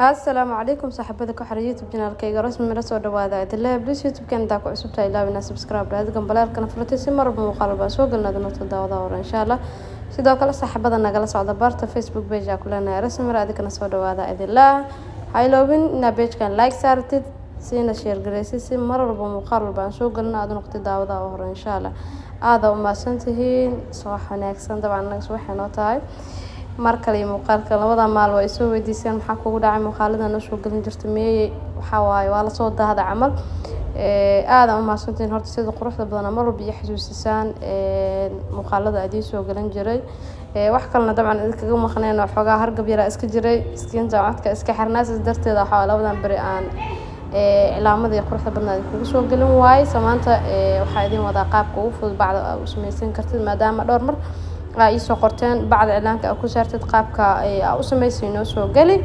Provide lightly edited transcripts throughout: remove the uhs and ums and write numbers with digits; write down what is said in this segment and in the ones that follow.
Asalaamu calaykum saaxiibada ku xiran YouTube channelkayga rasmi mira. Soo dhawaada adilaha. Please, YouTube-kan intaa ku cusubtahay, ilaawina subscribe dhaadi, gambaleelkana furatay, si marwalba muuqaal baan soo galnaa noto daawada hore, insha Allah. Sidoo kale saaxiibada nagala socda barta Facebook page aa ku leenahay Rasmi Mira, adikana soo dhawaada adilaha. Ha iloobin inaa page-kan like saartid, siina share garaysid, si mar walba muuqaal walba aan soo galno aad u noqotid daawadaha hore, insha Allah. Aada u mahadsantihiin. Subax wanaagsan. Dabcan anaga subaxay noo tahay mar kale iyo muuqaalka. Labada maal waa isoo weydiiseen maxaa kugu dhacay, muuqaalada noo soo gelin jirta meeyey? Waxaa waaye waa lasoo daahda camal. Aada u mahadsantihiin horta sida quruxda badan mar walba iyo xasuusisaan muuqaalada idiin soo gelin jiray. Wax kalena dabcan idinkaga maqneen oo xoogaa hargab yaraa iska jiray, iskiinta codka iska xirnaa, sidaas darteed waxaa labadan beri aan cilaamadii quruxda badnaa idinkugu soo gelin waayey. So maanta waxaa idin wadaa qaabka ugu fudud bacda aa u sameysan kartid, maadaama dhowr mar aa iisoo qorteen bacda cilaanka aa ku saartid, qaabka aa u sameysay noo soo geli.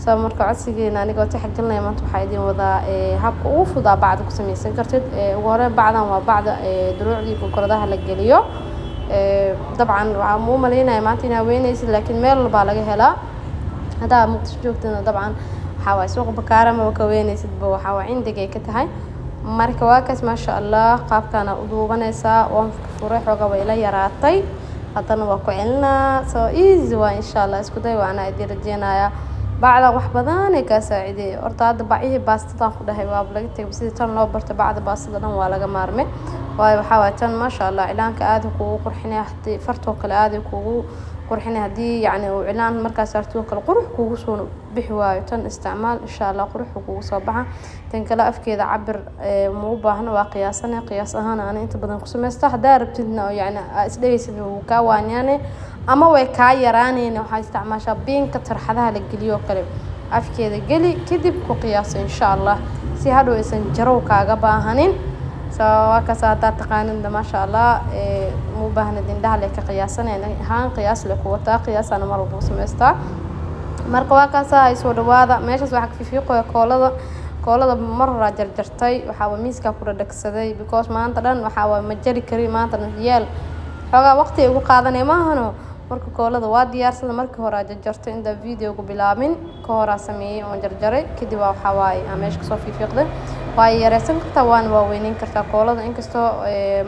So marka codsigeena anigoo tixgelinaya, maanta waxaa idin wadaa habka ugu fudud aa bacda ku sameysan kartid. Ugu horeyn, bacdan waa bacda duruucdii gorgoradaha la geliyo. Dabcan waxaa muu maleynaya maanta inaa weyneysid, laakiin meel walbaa laga helaa. Haddaa Muqdisho joogtana, dabcan waxaa waaye suuqa Bakaara maba ka weyneysidba, waxaa waa cindigay ka tahay. Marka waa kaas, maasha Allah, qaabkaana u duubanaysaa. Waan furfuray, xoogaa way ila yaraatay, haddana waa ku celinaa. So easy waa, insha Allah, isku day waana idin rajeynayaa. Bacdan wax badan ay kaa saacideeyay. Horta hadda bacihii baastadan ku dhahay waaba laga tegay. Sidii tan loo barto bacda baastada dhan waa laga maarmay, waayo waxaa waaye tan, maasha Allah, cilaanka aada kugu qurxinaya, hadii fartoo kale aada kugu qurxinaya. Haddii yacni uu cilaan markaas saartoo kale qurux kugu soo bixi waayo, tan isticmaal, insha Allah, quruxu kugu soo baxa. Tan kale afkeeda cabir ma u baahno, waa qiyaasane. Qiyaas ahaan ana inta badan ku sameysta. Haddaa rabtidna oo yacni aa isdhegeysid wuu kaa waanyaane ama way kaa yaraanayna, waxaa isticmaashaa biinka tarxadaha la geliyo kale, afkeeda geli, kadib ku qiyaaso, insha Allah, si hadhow aysan jarow kaaga baahanin. So waa kaas. Haddaad taqaanidna, maasha Allah, ma u baahnid indhaha le ka qiyaasanay ahaan, qiyaas le ku wataa, qiyaasana mar walba u samaystaa. Marka waa kaasa, ay soo dhawaada. Meeshaas waxaa ka fiifiiqoya koolada. Koolada mar horaa jarjartay, waxaa miiskaa ku dhadhagsaday, because maanta dhan waxaa waa ma jari kari, maanta dhan yeel xoogaa waqti ay ugu qaadanay maahano. Marka koolada waa diyaarsada, markii hore aa jarjartay, intaan videoga bilaabin ka horaa sameeyey oon jarjaray. Kadib waa waxaa waaye aa meesha kasoo fiifiiqday. Waa yareysan kartaa, waana waaweyneyn kartaa koolada, inkastoo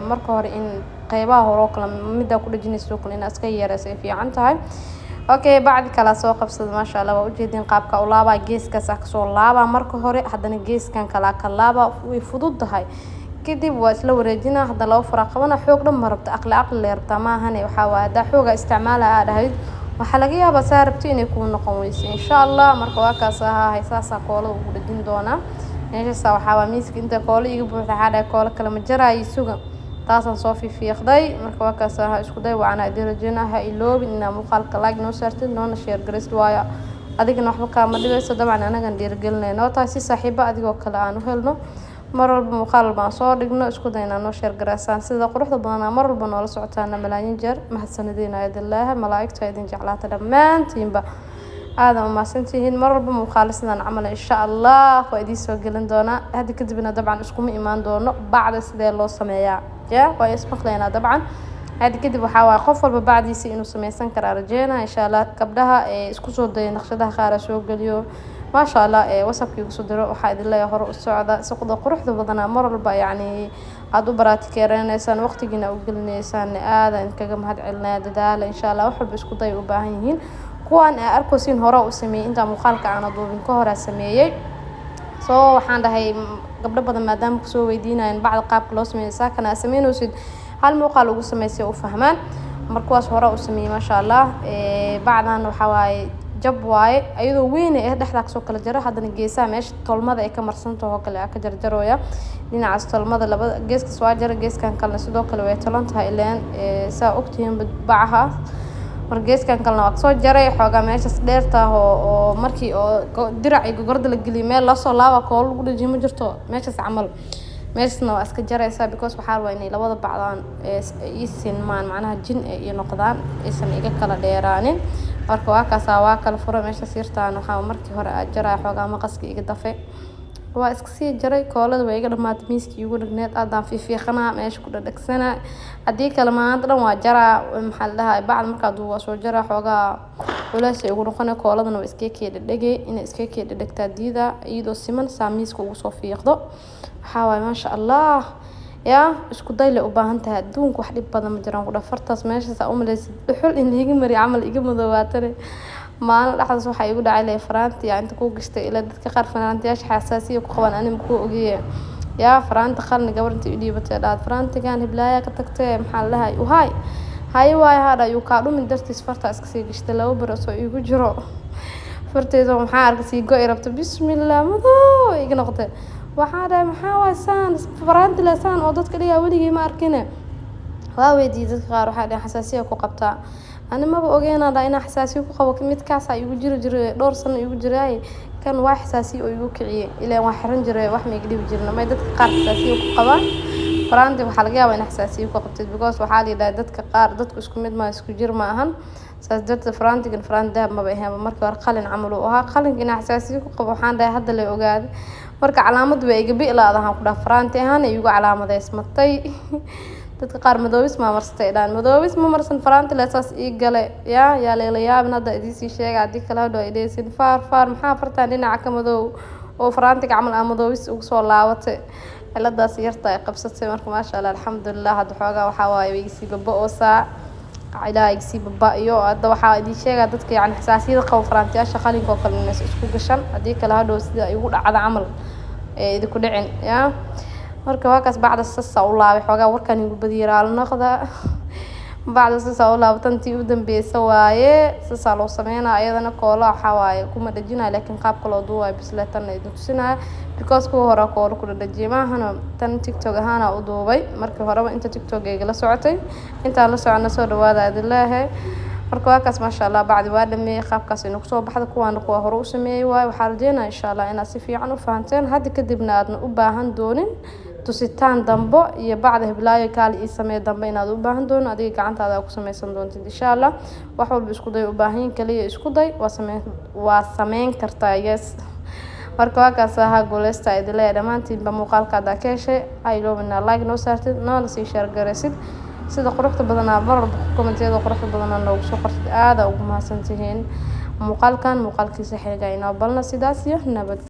marka hore in qeybaha hore oo kale middaa ku dhajinaysa oo kale inaad iska yareyso ay fiican tahay. Okay, bacdi kalaa soo qabsada, maasha Allah. Waa ujeedin qaabka u laabaa. Geeskaas aa kasoo laabaa marka hore, haddana geeskan kalaa ka laabaa. Way fudud tahay. Kadib waa isla wareejinaa, hadda laba faraa qabana. Xoog dhan ma rabto, aqli aqli le rabtaa maahane. Waxaa waaye haddaa xoogaa isticmaala aa dhahayd, waxaa laga yaabaa saa rabto inay kuu noqon weyso, insha Allah. Marka waa kaas ahaa, saasaa koolada ugu dhejin doonaa meeshaasa. Waxaa waa miiska inta koolo iga buuxda, waxaa dhahay koolo kale ma jaraayo, suga, taasaan soo fiifiiqday. Marka waa kaas ahaa, isku day wacanaa idin rajeynaa. Ha iloobin inaa muuqaalka like noo saartid, noona share garaysid, waayo adigana waxba kaama dhibayso, dabcan anagan dhiirigelinay noo tahay, si saaxiibo adigoo kale aan u helno. Mar walba muuqaal walba aan soo dhigno, isku day inaa noo share garaysaan. Sida quruxda badanaa mar walba noola socotaana, malaayiin jeer mahadsanadiina idinleeyahay. Malaa'igta idin jeclaata dhammaantiinba, aada umahadsantihiin. Mar walba muuqaalo sidaan camal, insha Allah, waa idiin soo gelin doonaa. Hadda kadibna dabcan iskuma imaan doono bacda sidee loo sameeyaa ya, waa ismaqlaynaa. Dabcan hadda kadib waxaa waaye qof walba bacdiisa inuu sameysan karaa rajeynaa, insha Allah. Gabdhaha ee isku soo daya naqshadaha qaar soo geliyo, maasha Allah, ee WhatsAppka igu soo diro. Waxaa idin leeyahay hore u socda. Siqda quruxda badanaa mar walba yacni aada u baraatikeereyneysaan, waqtigiina u gelinaysaan, aada idinkaga mahad celinaya. Dadaala, insha Allah. Wax walba isku day u baahan yihiin. Kuwaan aa arkosiin hore u sameeyey, intaa muuqaalka aana duubin ka horaa sameeyey. So waxaan dhahay gabdho badan maadaama kusoo weydiinayaan bacda qaabka loo sameeyo, saakana aa sameynaysid, hal muuqaal ugu sameysay u fahmaan. Marka kuwaas hore u sameeyey, maasha Allah. Bacdan waxaa waaye jab waaye, ayadoo weyn eh dhexdaa kasoo kala jara, haddana geesaha meesha tolmada ay ka marsantaho oo kale aa ka jarjarooya. Dhinacaas tolmada labada geeskas waa jara, geeskan kalena sidoo kale way tolan tahay ileen, saa ogtihiin bacaha. Marka geeskan kalena waa kasoo jaray xoogaa meeshaas dheertaah oo markii oo dirac iyo gogorda la geliyo meel lasoo laaba koolo lagu dhajiyo ma jirto meeshaas camal. Meeshasna waa iska jaraysaa, because waxaa rabaa inay labada bacdaan ii sinmaan, macnaha jin ay ii noqdaan, aysan iga kala dheeraanin. Marka waa kaasaa, waa kala fura meeshaas yartaan. Waxaa markii hore aa jaraya xoogaa maqaska iga dafe. Waa iska sii jaray, koolada waa iga dhamaatay, miiskii igu dhagneed aadaan fiifiiqanaa, meesha ku dhadhagsanaa. Haddii kale maanta dhan waa jaraa, maxaa la dhahaa, bacda markaa duubo waa soo jaraa, xoogaa culeys ay ugu noqonay. Kooladana waa iskaga kee dhadhagay, inay iskaga kee dhadhagtaa diida, iyadoo siman saa miiska ugu soo fiiqdo. Waxaa waaye maasha Allah, yaa isku day lay u baahan tahay. Adduunka wax dhib badan ma jiraan ku dhah. Fartaas meeshaas aa umaleysid dhuxul in liiga mariyo camal iga madoobaatane. Maalin dhexdaas waxaa igu dhacay le faraanti yaa inta kuu gashtay. Ilaa dadka qaar faraantiyaasha xasaasiya ku qabaan, ani makuu ogeeye. Yaa faraanti qalni gabar inta i dhiibatay, dhaad faraantigan hiblaayaa ka tagtee, maxaa la dhahay, uhaay haye waayo haadha yuu kaa dhumin dartiis fartaa iska sii gashtay. 2 beri osoo iigu jiro farteyda maxaa arkay sii go-i rabto, bismillah, madoow iga noqotay. Waxaa dhahay maxaa waay saan faraanti le saan oo dadka dhigaa weligay ma arkine. Waa weydiiyey dadka qaar, waxay dhaheen xasaasiya ku qabtaa. Ani maba ogeynaa dhaa inaan xasaasiyo ku qabo, midkaasaa igu jiri jiray dhowr sano igu jiraay. Kan waa xasaasiyo oo igu kiciyey, ilaan waa xiran jiray, wax ma iga dhibi jirin. May dadka qaar xasaasiyo ku qabaan faraanti, waxaa laga yaabaa in xasaasiyo ku qabtid, because waxaa la yidhaha dadka qaar dadku isku mid ma isku jir ma ahan. Saas darteed faraantigan faraanti dahab maba ahayn markii hore, qalin camal uu ahaa. Qalinka inaan xasaasiyo ku qabo waxaan dhahay hadda la ogaaday. Marka calaamad waa iga bi'laadahan ku dhaha, faraanti ahaan ay igu calaamadeysmatay. Dadka qaar madoobis maa marsatay dhaan, madoobis ma marsan, faraanti le saas ii gale. Yaa yaa leela yaabin, hadda idiinsii sheega. Haddii kale hadhow ay dhehaysin faar faar maxaa fartaan dhinaca ka madow oo faraantiga camal aa madoobis ugu soo laabatay. Ciladaas yarta ay qabsatay. Marka maasha Allah, alxamdulilah, hadda xoogaa waxaa waaye way igasii baba-oosaa, ilaa igasii baba-iyo. Hadda waxaa idiin sheegaa dadka yacni xasaasiyada qabo faraantiyaasha qalinka oo kale inaysan isku gashan, haddii kale hadhow sida igu dhacda camal ee idinku dhicin. Yaa marka waa kaas, bacda sasa u laabay. Xoogaa warkan igu badiyay, raali noqda. Bacda sasa u laabay, tantii u dambeysa waaye. Sasaa loo sameynaa iyadana. Koola waxaa waaye kuma dhajinayo, laakiin qaabka loo duubayo bisle tan idin tusinaya, because kuwa hore koola ku dhadhajiyay maahano. Tan TikTok ahaana u duubay markii horeba. Inta TikTok-eyga la socotay, intaan la socona, soo dhawaada idin leeyahay. Marka waa kaas, maasha Allah, bacdi waa dhameeyey, qaabkaas inuu kusoo baxda. Kuwaana kuwa hore u sameeyey waaye. Waxaa rajeynaya insha Allah inaad si fiican u fahanteen, hadda kadibna aadna u baahan doonin tusitaan dambo iyo bacda hiblaayo kaali ii samee dambe inaad u baahan doonin. Adiga gacantaada ku sameysan doontid insha Allah. Wax walba isku day u baahan kaliya, isku day, waa sameyn kartaa, yes. Marka waa kaas ahaa, guuleysta idin leeyahay dhammaantiinba. Muuqaalka haddaa ka heshay, ha iloobina like noo saartid, noona sii share garaysid. Sida quruxda badanaa mar walba commentiyada quruxda badanaa noogu soo qortid, aada ugu mahadsantihiin. Muuqaalkan muuqaalkiisa xiga inoo balna, sidaas iyo nabad.